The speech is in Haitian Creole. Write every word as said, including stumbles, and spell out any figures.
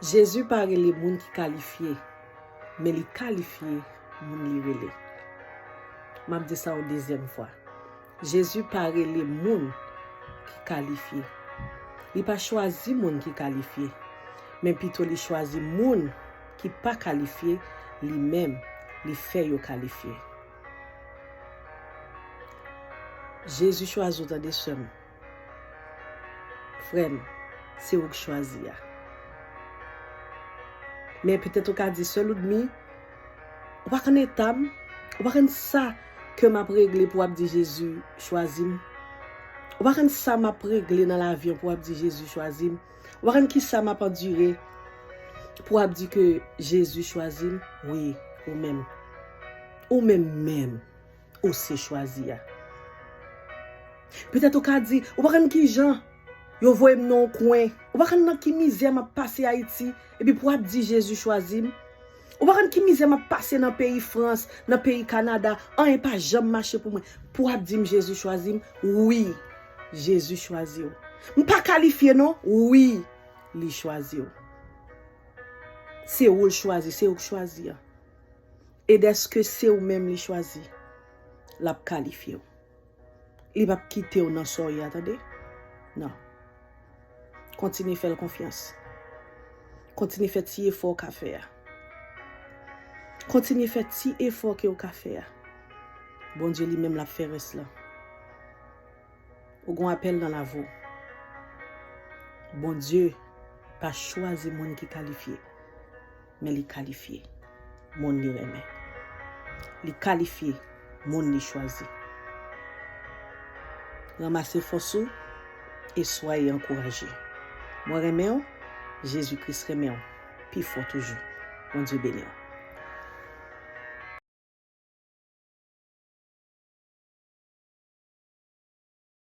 Jezi pa rele moun ki kalifye, men li kalifye moun li rele. M ap di sa yon dezyèm fwa. Jezi pa rele moun ki kalifye. Li pa chwazi moun ki kalifye, men pito li chwazi moun ki pa kalifye, li menm, li fè yo kalifye. Jezi chwazi w, tande, sè m. Frè m, se ou k chwazi a. Men petèt ou ka di, "Sè Ludmi, ou pa konn eta m, ou pa konn sa ke m ap regle pou w ap di Jezi chwazi m. Ou pa konn sa m ap regle nan lavi an pou w ap di Jezi chwazi m. Ou pa konn ki sa m ap andire pou w ap di ke Jezi chwazi m." Wi, ou menm. Ou menm menm. Ou se chwazi a. Petèt ou ka di, "Ou pa konn ki jan yo voye m nan yon kwen. Ou pa konn nan ki mizè m ap pase Ayiti, epi pou w ap di Jezi chwazi m. Ou pa konn ki mizè m ap pase nan peyi Frans, nan peyi Kanada, anyen pa janm mache pou mwen. Pou w ap di m Jezi chwazi m, wi, Jezi chwazi w. M pa kalifye non, wi, li chwazi w. Se ou l chwazi, se ou k chwazi a." E dèske se ou menm li chwazi, l ap kalifye w. Li p ap kite w nan sa w ye a, tande? Non. Kontinye fè l konfyans. Kontinye fè ti efò w ka fè a. Kontinye fè ti efò ke w ka fè a. Bondye li menm l ap fè rès la. Ou gon apèl nan lavi w. Bondye pa chwazi moun ki kalifye, men li kalifye moun li renmen. Li kalifye moun li chwazi. Ranmase fòs ou e swaye ankouraje. Mwen renmen w, Jezi Kris renmen w pi fò toujou. Bondye beni w.